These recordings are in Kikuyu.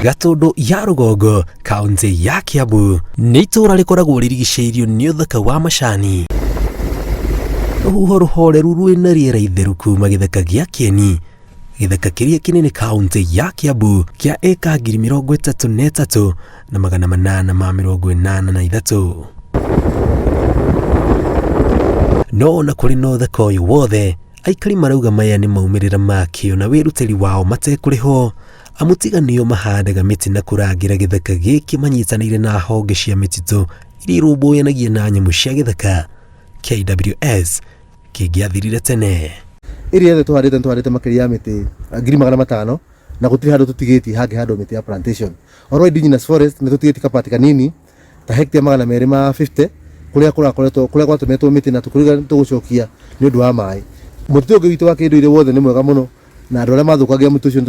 Gatũndũ ya rũgongo, kaunti ya Kiambu, nĩ itũũra rĩkoragwo rĩrigicĩirio nĩ ũthaka wa macani, rũhuho rũhoreru rwĩna rĩera itheru kuma gĩthaka gĩa Kĩeni, gĩthaka kĩrĩa kĩnene kaunti ya Kiambu kĩa ĩka 33,883. No ona kũrĩ na ũthaka ũyũ wothe, aikari marauga maya nĩ maumĩrĩra ma kĩo na wĩrutĩri wao matekũrĩhwo, amu tiga nĩo mahandaga mĩtĩ na kũrangĩra gĩthaka gĩkĩ manyitanĩire na honge cia mĩtitũ iria irũmbũyanagia na nyamũ cia gĩthaka, KWS, kĩngĩathirire tene. Ĩrĩa yothe tũhandĩte nĩ tũhandĩte makĩria ya mĩtĩ 500,000 na gũtirĩ handũ tũtigĩtie hangĩhandwo mĩtĩ ya plantation. Ũhoro wa indigenous forest nĩ tũtigĩtie kapati kanini ta hectare 250 kũrĩa kũrakoretwo kũrĩa gwatemetwo mĩtĩ na tũkĩrauga nĩ tũgũcokia nĩ ũndũ wa maĩ. Mũtitũ ũngĩ witũ wa kĩndũire wothe nĩ mwega mũno na andũ arĩa mathũkangia mũtitũ ũcio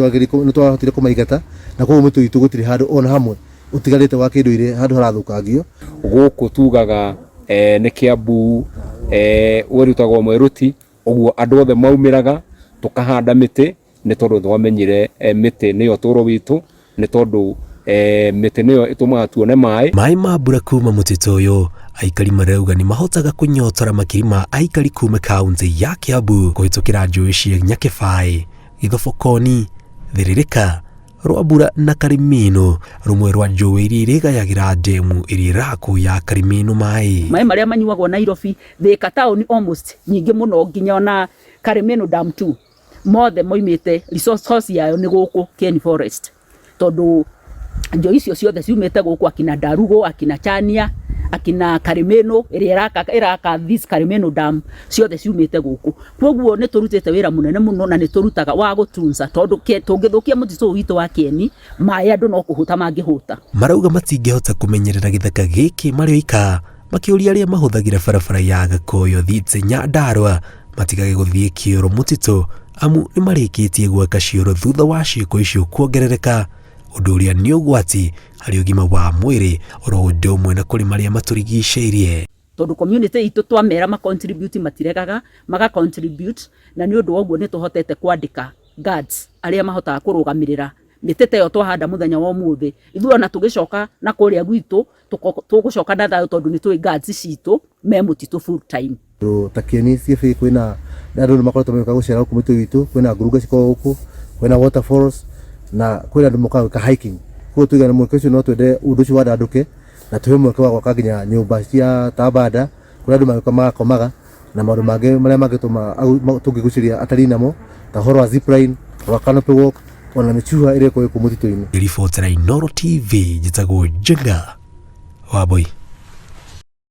nĩ twahotire kũmaingata na koguo mũtitũ witũ gũtirĩ handũ ona hamwe ũtigarĩte wa kĩndũire handũ harathũkangio. Gũkũ tugaga eh, nĩ Kiambu eh, wĩrutagwo mwĩruti ũguo andũ othe maumĩraga tũkahanda mĩtĩ nĩ tondũ twamenyire eh, mĩtĩ nĩyo ũtũũro witũ nĩ tondũ eh, mĩtĩ nĩyo ĩtũmaga tuone maĩ. Maĩ ma mbura kuma mũtitũ ũyũ aikari marauga nĩ mahotaga kũnyotora makiri ma aikari kuma kaunti ya Kiambu kũhĩtũkĩra njũĩ cia Nyakĩbaĩ, Gĩthobokoni, Thĩrĩrĩka, Rwambura na Karimino, rũmwe rwa njũĩ iria irĩgayagĩra ndemu ĩrĩa ĩrakwo ya Karimino maĩ. Maĩ marĩa manyuagwo Nairobi, Thika taũni almost nyingĩ mũno nginya ona Karimino dam 2 mothe moimĩte resource source yayo nĩ gũkũ Kieni Forest tondũ njũĩ icio ciothe ciumĩte gũkũ akina Ndarugo, akina Chania, akina Karimeno ĩrĩa ĩraka ĩraka this Karimeno dam ciothe ciumĩte gũkũ. Koguo nĩ tũrutĩte wĩra mũnene mũno na nĩ tũrutaga wa gũtunza tondũ tũngĩthũkia mũtitũ ũyũ witũ wa Kieni maĩ andũ no kũhũta mangĩhũta. Marauga matingĩhota kũmenyerera gĩthaka gĩkĩ marĩ oika, makĩũria arĩa mahũthagĩra barabara ya Gakoyo Thite Nyandarua matigage gũthiĩ kĩoro mũtitũ amu nĩ marĩkĩtie gwaka cioro thutha wa ciĩko icio kuongerereka, ũndũ ũrĩa nĩ ũgwati harĩ ũgima wa mwĩrĩ oro ũndũ ũmwe na kũrĩ marĩa matũrigicĩirie. Tondũ community itũ twamera ma contribute matiregaga, maga contribute na nĩ ũndũ wa ũguo nĩ tũhotete kwandĩka guards arĩa mahotaga kũrũgamĩrĩra mĩtĩ ta ĩyo twahanda mũthenya wa ũmũthĩ. Ithuĩ ona tũgĩcoka na kũrĩa gwitũ tũgũcoka na thayũ tondũ nĩ tũĩ guards citũ me mũtitũ full time. Ta Kieni CFA kwĩna andũ nĩ makoretwo magĩũka gũcera gũkũ mũtitũ witũ, kwĩna ngurunga cikoragwo gũkũ, kwĩna waterfalls na kwĩna andũ mokaga gwĩka hiking. Koguo tuiga mweke ũcio no twende ũndũ ũcio wandandũke na tũhe mweke wa gwaka nginya nyũmba cia ta banda kũrĩa andũ mangĩũka magakomaga na maũndũ mangĩ marĩa mangĩtũma tũngĩgucĩrĩria atalii namo ta ũhoro wa zipline, wa canopy walk ona mĩcuha ĩrĩa ĩkoragwo ĩkũ mũtitũ-inĩ. Ribotera Inooro TV, njĩtagwo Njenga Wambui.